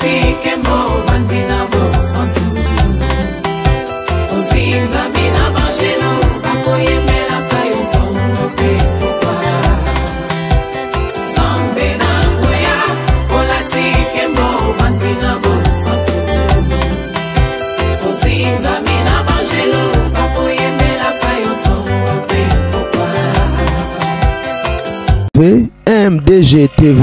Olati nkembo ovandi na bosantu ozingami na bangelo bakoyembelaka yo ntongo mpe pokwa Nzambe na nguya olati nkembo ovandi na bosantu ozingami na bangelo bakoyembelaka yo ntongo mpe pokwa. MDG TV,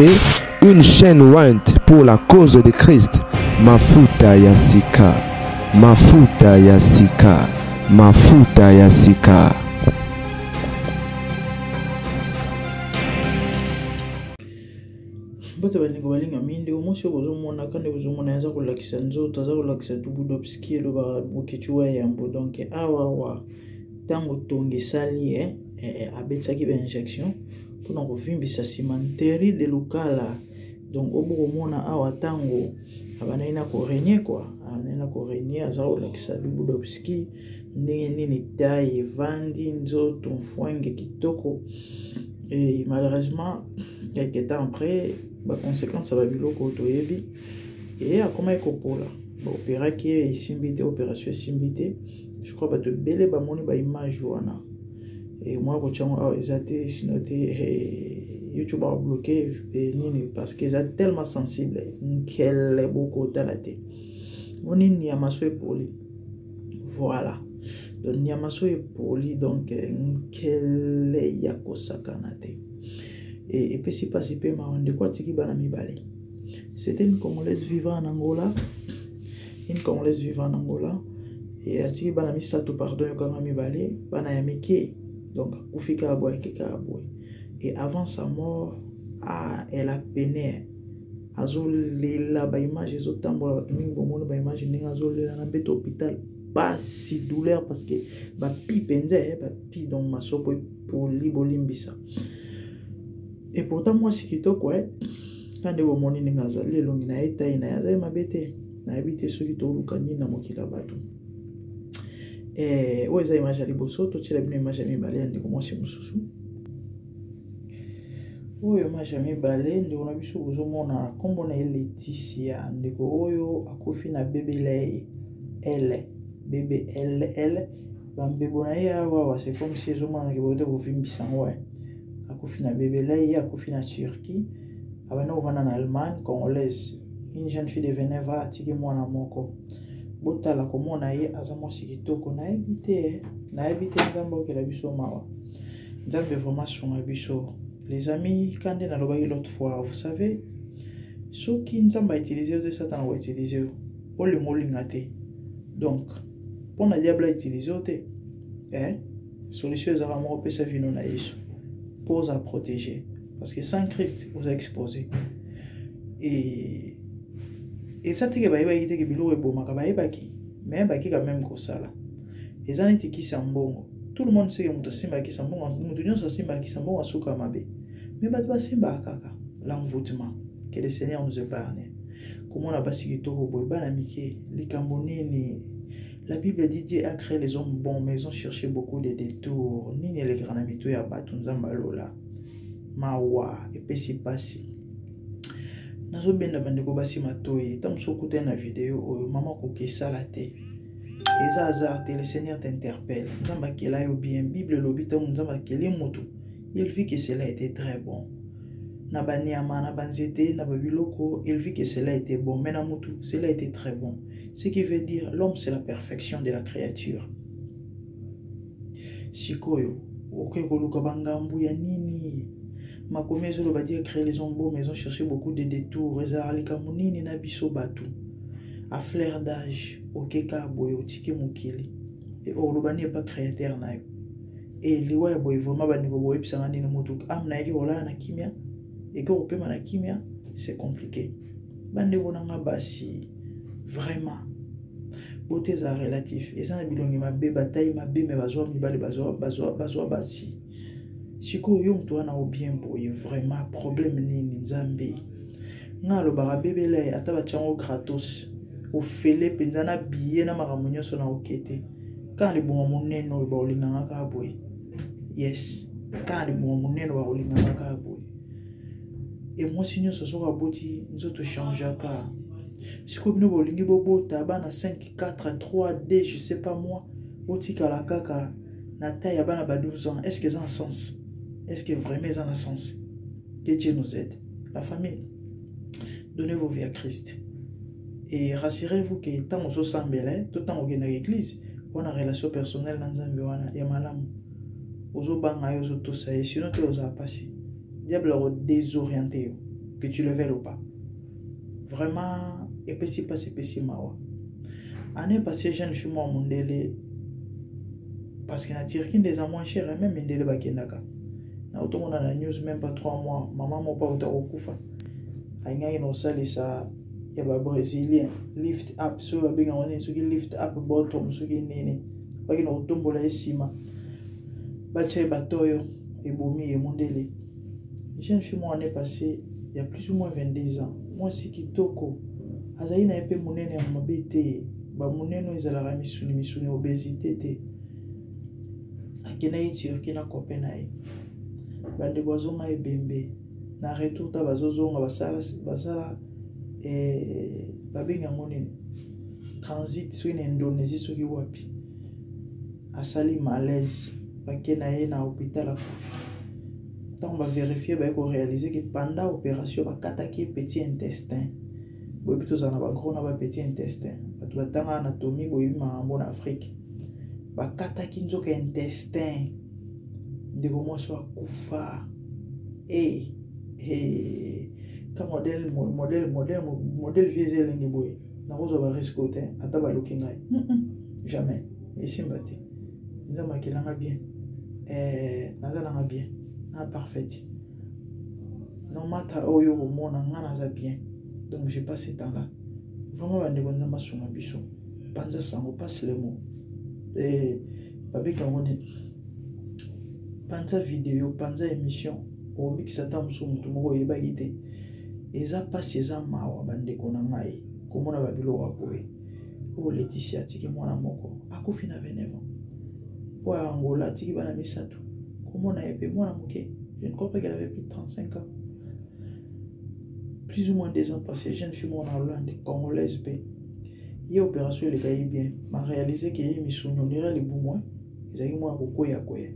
une chaîne ointe pour la cause de Christ. Mafuta ya sika, mafuta ya sika, mafuta ya sika. Mbote bandeko balingami, ndeko mwasi oyo bozomona ka nde bozomona aza kolakisa nzoto, aza kolakisa Dubudovski elobaka Boketshu wa yambo. Donc awa wa ntango tonga esali ye eh, abetisaki ba injection mpona kovimbisa nsima nteri de lukala. Donc oyo bokomona awa ntango abandaki na koregne kua, abandaki na koregne, aza kolakisa Dubudovski ndenge nini taille evandi, nzoto mfwange kitoko. Et malheureusement quelque temps après ba conséquences ya ba biloko oyo toyebi, et akomaki kopola, baoperaki ye esimbi te, opération esimbi te. Je crois bato ebele bamoni ba image wana, et mwa kotia yango awa eza te, sino te YouTube abloqué nini, parce que eza tellement sensible nkele bokotala te. Moni nyama so epoli, voilà, donc nyama so epoli, donc nkele ya kosakana te. Epesi mpasi mpe mawa, ndeko atiki bana mibale. C'était une Congolaise vivant en Angola, une Congolaise vivant en Angola, et atiki bana misato, pardon, yokanga mibale, bana ya mike. Donc akufi kaka boye, ake kaka boye. Et avant sa mort, ah, elle a peiné, azolela, ba image ezotambola, bato mingi bomoni ba image ndenge azolela na mbeto hôpital, pasi, douleur, parce que bapi mpenza, bapi, donc masoko epoli, bolimbisa. Et pourtant mwasi kitoko, ka nde bomoni ndenge azali, elongi na ye, tai na ye, azali mabe te. Nayebi te soki toluka nini na mokili ya bato. Oyo eza image ya liboso, totiela bino image ya mibale ya ndeko mwasi mosusu. Oyo image ya mibale, ndeko na biso bozomona nkombo na ye Leticia. Ndeko oyo akufi na BBL, BBLL, bambebo na ye awa, c'est comme si ezomonanaki boye te kovimbisa yango. Akufi na BBL, ye akufi na Turquie, abandi kovanda na Allemagne, congolaise, une jeune fille de 29 ans, atiki mwana moko. Botala komona ye, aza mwasi kitoko. Nayebi te, nayebi te, Nzambe okela biso mawa, Nzambe vraiment asunga biso. Les amis, ka nde nalobaki l'autre fois, vous savez, soki Nzambe autilize yo te, Satana akoutilize yo, olinga olinga te. Donc mpona diable autilize yo te, solution ezalaka moko: opesa vino na Yesu mpo ozala protégé, parce que sans Christ oza exposé. Et eza teke bayebaki teke biloko ebomaka, bayebaki, mais baki quand même kosala. Eza neti kisi ya mbongo, tout le monde sait que moto asimbaka kisi ya mbongo, moto nyonso asimbaka kisi ya mbongo asuka mabe, mais bato basimbaka kaka. L'envoûtement, que le Seigneur nous épargne. Komona basi kitoko boye, bana mike, likambo nini? La Bible dit: Dieu a créé les hommes bons, mais ils ont cherché beaucoup de détours. Nini elekaka na mito ya bato? Nzambe alola, mawa, epesi pasi. Nazobenda bandeko basi matoi, ntango mosusu okutani na video oyo, mama, okoki esala te, eza hasard te. Le Seigneur t'interpelle. Nzambe akela yo bien. Bible elobi ntango Nzambe akeli motu, il vit que cela était très bon. Na banyama, na banzete, na babiloko, il vit que cela était bon, mais na motu, cela était très bon. Ce qui veut dire, l'homme, c'est la perfection de la créature. Sikoyo okoki koluka bangambu ya nini? Makomi ezoloba: Dieu créé les hommes beaux, mais ils ont cherché beaucoup de détours. Ezalaka likambo nini na biso bato? À fleur d'âge, okeka boye, otiki mokili, e oloba nini epa créateur na yo? E liwa ya boye, vraiment, bandeko, boyebisanga nini? Motu ame nayeki kolala na kimia, eke kopema na kimia, c'est compliqué. Bandeko na nga basi, vraiment, beauté eza relatif. Eza na bilongi mabe, batai mabe, me bazwa mibale, bazwa basi. Sikoyo yo moto wana obien boye, vraiment, problème nini? Nzambe nga alobaka bebela ye, ata batiango gratos, ofele mpenza na biye na makambo nyonso na oke te. Kaka libongo monene oyo bakolinganga kaka boye, yes, kaka libongo monene bakolinganga kaka boye. E mwasi nyonso soki aboti, nzoto changeaka. Sikoyo bino bolingi bobota bana 5, 4, 3, 2, je sais pas moi, botikala kaka na taille ya bana ba 12 ans. Est-ce que eza na sens? Est-ce que vraiment eza na sens? Que Dieu nous aide. La famille, donnez vos vies à Christ. Et rassurez-vous que ntango ozosambela to ntango okendaka église, wana relation personnelle na Nzambe wana ya malamu. Ozobanga ye, ozotosa ye, sinon te ozala pasi. Diable ako désorienter yo, que tu le veuilles ou pas. Vraiment, epesi pasi, epesi mawa. Année passée, jeune fille mwa mondele, parce que na Turquie nde eza moins cher, même mindele bakendaka. Na otomona na news même pas 3 mois, mama moko auta kokufa. Alingaki na kosalisa ya ba brésilien lift up, soki babengaka nini, soki lift up bottom, soki nini, baki na kotombola ye nsima, batya ye batoyo ebomi ye mondele. Jeune fille moko année passée, il y a plus ou moins 22 ans, mwasi kitoko, azali na ye mpe monene ya mabe te, bamonene oyo ezalaka misuni misuni, obésité te. Akendaki Turquie na copain na ye, bandeko azonga ebembe. Na retour ta bazozonga, basala basala babengi yango nini, transit, soki na Indonésie soki wapi, asali malaise, bake na ye na hôpital, akufi. Ntango baverifie, baye koréaliser ke pendant opération bakataki ye petit intestin. Boyebi tozala na bagros na bapetit intestin, bato batanga anatomie boyebi makambo na Afrique. Bakataki nzoka intestin, ndeko mwasi akufa. Hey, hey. Ka modèle modèle modèle modèle vie eza elengi boye, nakozwa barisque te, ata baluki ngai jamais, esimba te. Nzambe akelanga bien, naza nanga bien na parfaite nomata oyo komona nga naza bien, donc j'ai pas ce temps là vraiment. Bandeko, Nzambe asunga biso. Panza sango, passe le mot, babeka yango nini, panza video, panza émission, okobikisa ata mosusu motu moko oyebaki te. Eza mpasi, eza mawa, bandeko na ngai, komona babiloko ya boye. Oyo Leticia atiki mwana moko, akufi na 29 ans. Oyo ya Angola atiki bana misato, komona ye mpe mwana moke, je ne crois pas qu'elle avait plus de 35 ans. Plus ou moins 2 ans passé, jeune fille moko na Hollande, congolaise mpe ye, opération eleka ye bien, baréalise ke ye misuni ondire libumu ezalaki mwa kokweya-kweya.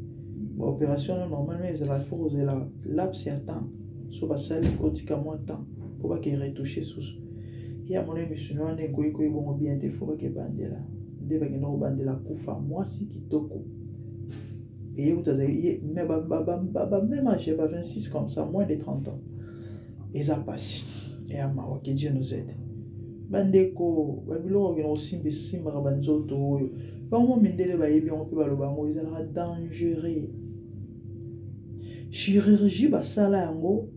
Baopération wana normalement ezala fo kozela laps ya temps, so basali fo otika mwa temps mpo bake retouche susu. Ye amoni misuni wana ekoyikoyi bongo bien te, fo bake bandela nde bakenda kobandela, kufa. Mwasi kitoko eye kuta azali mais ba même âge, ba 26 comme ça, moins de 30 ans. Eza pasi, eya mawa. Que Dieu nous aide, bandeko. Babiloko okende kosimba esimbaka banzoto oyo, bango mindele bayebi yango mpe baloba yango ezalaka dangereux. Chirurgie basala yango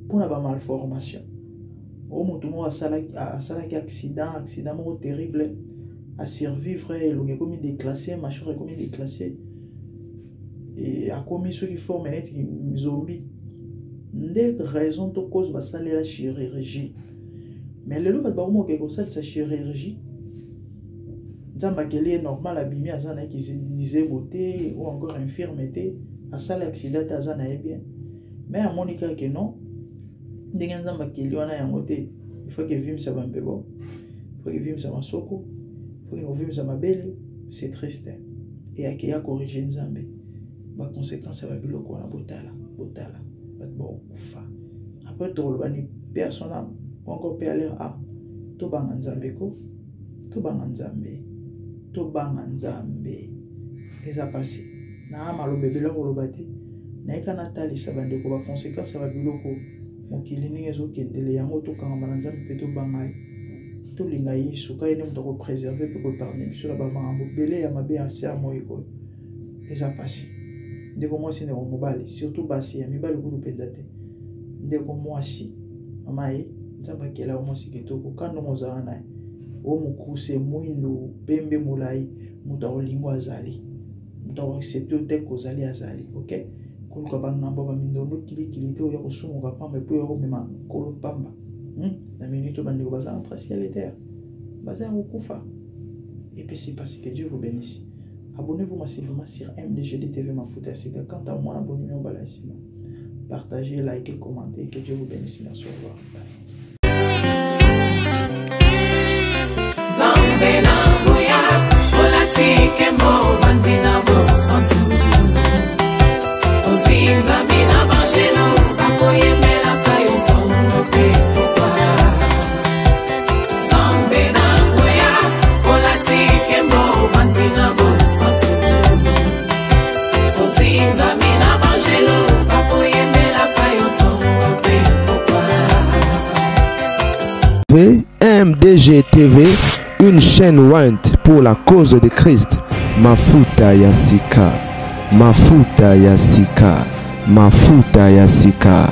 mpona bamalformation oyo motu moko asalaki accident moko terrible, asurvivre, elongi ekomi déclassé, mâchoire ekomi déclassé, akomi soki forme neti zombi, nde raison to cause basalela chirurgie. Mais lelo bato bakoma okeke kosalisa chirurgie. Nzambe akeli ye normal, abimi, aza na ye kizebo te ou encore infirme te, asali accident te, aza na ye bien, mais amoni kaka ke non, ndenge Nzambe akeli wana yango te, il faut ke evimisa bambebo, il faut ke evimisa masoko, il faut ke kovimisa mabele. C'est triste. E akeya corrige Nzambe, baconséquence ya babiloko wana, botala, botala bato bakokufa. Après tokoloba ni personne âme ou encore paix à leur âme. Tobanga Nzambe ko, tobanga Nzambe, tobanga Nzambe. Eza pasi na maloba ebele koloba te, nayeka natalisa bandeko baconséquence ya babiloko mokili ndenge ezokendele yango. Tokangama na Nzambe mpe tobanga ye, tolinga Yesu ka ye nde moto akopréserve mpe koépargne biso na bamakambo ebele ya mabe ya se ya moi oyo. Eza pasi, ndeko mwasi, ndeko mobali, surtout basi ya mibali kutu mpenza te. Ndeko mwasi, mama ye, Nzambe akela yo mwasi kitoko ka ndongo ozala na ye o mokuse, mwindu, pembe, molai, moto akolingo azali, moto akoaccepte yo te kozali azali. Ok, koluka bangambo bamindondo kilikili te, oya kosumuka pamba epo oya komema nkolo pamba. Na minute oyo bandeko baza entre ciel et terre, baza ya kokufa, epesi mpasi. Que Dieu vous bénisse. Abonnez-vous massivement sur MDGD TV Mafuta ya Sika. Quant à moi, abonnez-vous mbala ya nsima, partagez, likez, commentez. Que Dieu vous bénisse. Merci, au revoir. Bye. Nzambe na nguya, olati nkembo, ovandi na bosantu. Ozingami na banjelu, bakoyembelaka yo ntongo mpe pokwa. Nzambe na nguya, olati nkembo, ovandi na bosantu. Ozingami na banjelu, bakoyembelaka yo ntongo mpe pokwa. MDG TV, une chaîne ointe pour la cause de Christ. Mafuta ya sika, mafuta ya sika, mafuta ya sika.